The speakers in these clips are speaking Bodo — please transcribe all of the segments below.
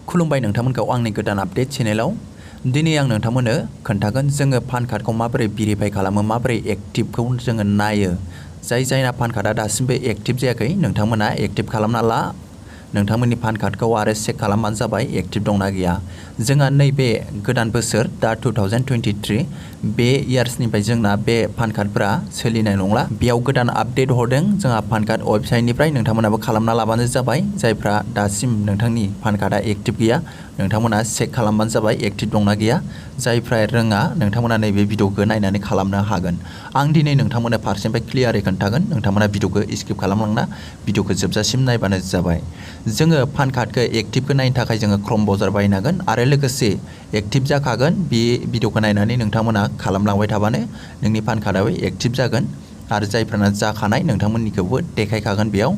खुलुमबाय नोंथांमोनखौ आंनि गोदान आपडेट चेनेलाव दिनै आं नोंथांमोननो खोन्थागोन जोङो पान कार्डखौ माबोरै भेरिफाइ खालामो माबोरै एक्टिभखौ जोङो नायो जायना पान कार्डआ दासिमबो एक्टिभ जायाखै नोंथांमोना एक्टिभ खालामना ला नोंथांमोननि पान कार्डखौ आरो चेक खालामबानो जाबाय एक्टिभ दंना गैया जोंहा नैबे गोदान बोसोर दा 2023 बे इयार्सनिफ्राय जोंना बे पान कार्डफोरा सोलिनाय नंला बेयाव गोदान आपडेट हरदों जोंहा पान कार्ड वेबसाइटनिफ्राय नोंथांमोनाबो खालामना लाबानो जाबाय जायफ्रा दासिम नोंथांनि पान कार्डआ एक्टिभ गैया नोंथांमोना चेक खालामबानो जाबाय एक्टिभ दंना गैया जायफ्रा रोङा नोंथांमोना नैबे भिडिअखौ नायनानै खालामनो हागोन आं दिनै नोंथांमोननो फारसेनिफ्राय क्लियारै खोन्थागोन नोंथांमोना भिडिअखौ स्किप खालामलांना भिडिअखौ जोबजासिम नायबानो जाबाय जोङो पान कार्डखौ एक्टिभखौ नायनो थाखाय जोङो क्रम ब्राउजार बायनांगोन आरो लोगोसे एक्टिभ जाखागोन बे भिडिअखौ नायनानै नोंथांमोना खालामलांबाय थाबानो नोंनि पान कार्डआबो एक्टिभ जागोन आरो जायफ्राना जाखानाय नोंथांमोननिखौबो देखायखागोन बेयाव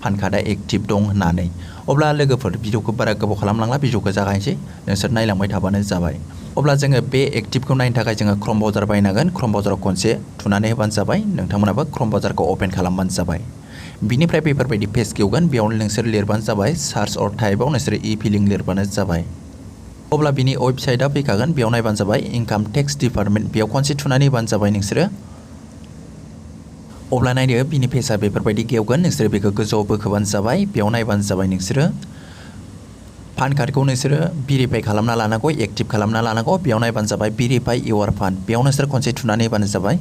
पान कार्डआ एक्टिभ दं होननानै अब्ला लोगोफोर भिडिअखौ बारा गोबाव खालामलांला भिडिअखौ जागायनोसै नोंसोर नायलांबाय थाबानो जाबाय अब्ला जोङो बे एक्टिभखौ नायनो थाखाय जोङो क्रम ब्राउजार बायनांगोन क्रम ब्राउजाराव खनसे थुनानै होबानो जाबाय नोंथांमोनाबो क्रम ब्राउजारखौ अपेन खालामबानो जाबाय बिनिफ्राय बेफोरबायदि पेज गेवगोन बेयाव नोंसोर लिरबानो जाबाय सार्च अर टाइपआव नोंसोर इ-फिलिं लिरबानो जाबाय अब्ला बिनि वेबसाइटआ फैखागोन बेयाव नायबानो जाबाय इनकाम टेक्स डिपार्टमेन्ट बेयाव खनसे थुनानै होबानो जाबाय नोंसोरो अब्ला नायदो बिनि पेजआ बेफोरबायदि गेवगोन नोंसोरो बेखौ गोजौआव बोखोबानो जाबाय बेयाव नायबानो जाबाय नोंसोरो पान कार्डखौ नोंसोरो भेरिफाइ खालामना लानांगौ एक्टिभ खालामना लानांगौ बेयाव नायबानो जाबाय भेरिफाइ इउर फान्ड बेयाव नोंसोर खनसे थुनानै होबानो जाबाय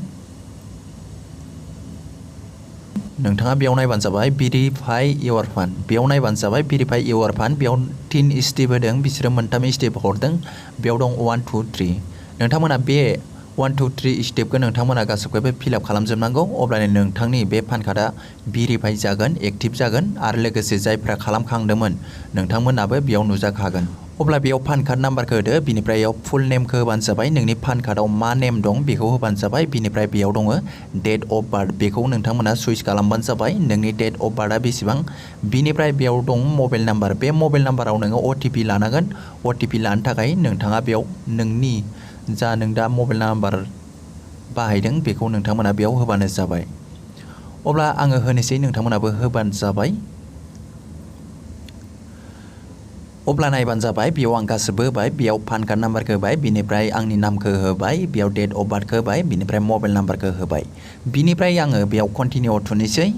नोंथाङा बेयाव नायबानो जाबाय भेरिफाइ इउर फान्ड बेयाव नायबानो जाबाय भेरिफाइ इउर फान्ड बेयाव 3 स्टेप होदों बिसोरो मोनथाम स्टेप हरदों बेयाव दं 1 2 3 नोंथांमोना बे 1 2 3 स्टेपखौ नोंथांमोना गासैखौबो फिलआप खालामजोबनांगौ अब्लानो नोंथांनि बे पान कार्डआ भेरिफाइ जागोन एक्टिभ जागोन आरो लोगोसे जायफ्रा खालामखांदोंमोन नोंथांमोनाबो बेयाव नुजाखागोन अब्ला बेयाव पान कार्ड नाम्बारखौ होदो बिनिफ्राय बेयाव फुल नेमखौ होबानो जाबाय नोंनि पान कार्डआव मा नेम दं बेखौ होबानो जाबाय बिनिफ्राय बेयाव दङ डेट अफ बार्थ बेखौ नोंथांमोना सुइस खालामबानो जाबाय नोंनि डेट अफ बार्थआ बेसेबां बिनिफ्राय बेयाव दं मबाइल नाम्बार बे मबाइल नाम्बाराव नोङो अटिपि लानांगोन अटिपि लानो थाखाय नोंथाङा बेयाव नोंनि जा नों दा मबाइल नाम्बार बाहायदों बेखौ नोंथांमोना बेयाव होबानो जाबाय अब्ला आङो होनोसै नोंथांमोनाबो होबानो जाबाय अब्ला नायबानो जाबाय बेयाव आं गासिबो होबाय बेयाव पान कार्ड नाम्बारखौ होबाय बिनिफ्राय आंनि नामखौ होबाय बेयाव डेट अफ बार्थखौ होबाय बिनिफ्राय मबाइल नाम्बारखौ होबाय बिनिफ्राय आङो बेयाव कन्टिनिउ थुनोसै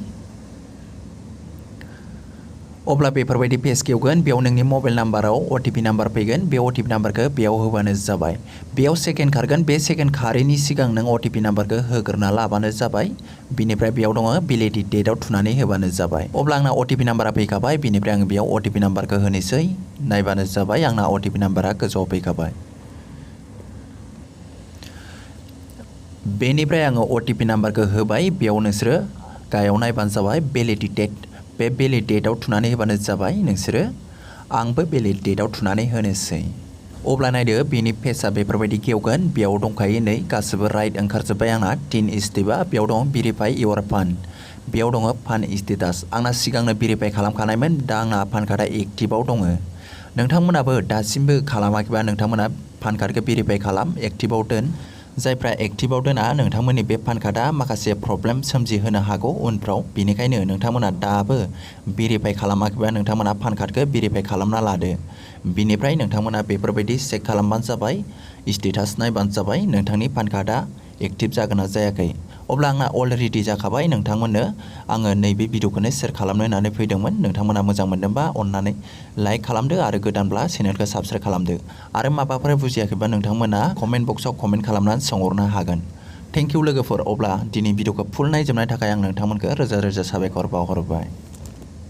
अब्ला बेफोरबायदि पेज गेवगोन बेयाव नोंनि मबाइल नाम्बाराव अटिपि नाम्बार फैगोन बे अटिपि नाम्बारखौ बेयाव होबानो जाबाय बेयाव सेकेन्ड खारगोन बे सेकेन्ड खारैनि सिगां नों अटिपि नाम्बारखौ होग्रोना लाबानो जाबाय बिनिफ्राय बेयाव दङ भेलिडिटि डेटआव थुनानै होबानो जाबाय अब्ला आंना अटिपि नाम्बारा फैखाबाय बिनिफ्राय आङो बेयाव अटिपि नाम्बारखौ होनोसै नायबानो जाबाय आंना अटिपि नाम्बारा गोजौआव फैखाबाय बेनिफ्राय आङो अटिपि नाम्बारखौ होबाय बेयाव नोंसोरो गाहायाव नायबानो जाबाय भेलिडिटेड बे भेलिडेटआव थुनानै होबानो जाबाय नोंसोरो आंबो भेलिडेटआव थुनानै होनोसै अब्ला नायदो बेनि पेजआ बेफोरबायदि गेवगोन बेयाव दंखायो नै गासिबो राइट ओंखारजोब्बाय आंना 3 स्टेपआ बेयाव दं भेरिफाइ इउर फान्ड बेयाव दङ फान्ड स्टेटास आंना सिगांनो भेरिफाइ खालामखानायमोन दा आंना पान कार्डआ एक्टिभआव दङ नोंथांमोनाबो दासिमबो खालामाखैबा नोंथांमोना पान कार्डखौ भेरिफाइ खालाम एक्टिभआव दोन जायफ्रा एक्टिभआव दोना नोंथांमोननि बे पान कार्डआ माखासे प्रब्लेम सोमजिहोनो हागौ उनफ्राव बेनिखायनो नोंथांमोना दाबो भेरिफाइ खालामाखैबा नोंथांमोना पान कार्डखौ भेरिफाइ खालामना लादो बिनिफ्राय नोंथांमोना बेफोरबायदि चेक खालामबानो जाबाय स्टेटास नायबानो जाबाय नोंथांनि पान कार्डआ एक्टिभ जागोन ना जायाखै अब्ला आंना अलरेडि जाखाबाय नोंथांमोननो आङो नैबे भिडिअखौनो शेयार खालामनो होननानै फैदोंमोन नोंथांमोना मोजां मोनदोंबा अननानै लाइक खालामदो आरो गोदानब्ला चेनेलखौ साबस्क्राइब खालामदो आरो माबाफोर बुजियाखैबा नोंथांमोना कमेन्ट बक्सआव कमेन्ट खालामनानै सोंहरनो हागोन थेंक इउ लोगोफोर अब्ला दिनै भिडिअखौ फुल नायजोबनायनि थाखाय आं नोंथांमोनखौ रोजा रोजा साबायखर बावहरबाय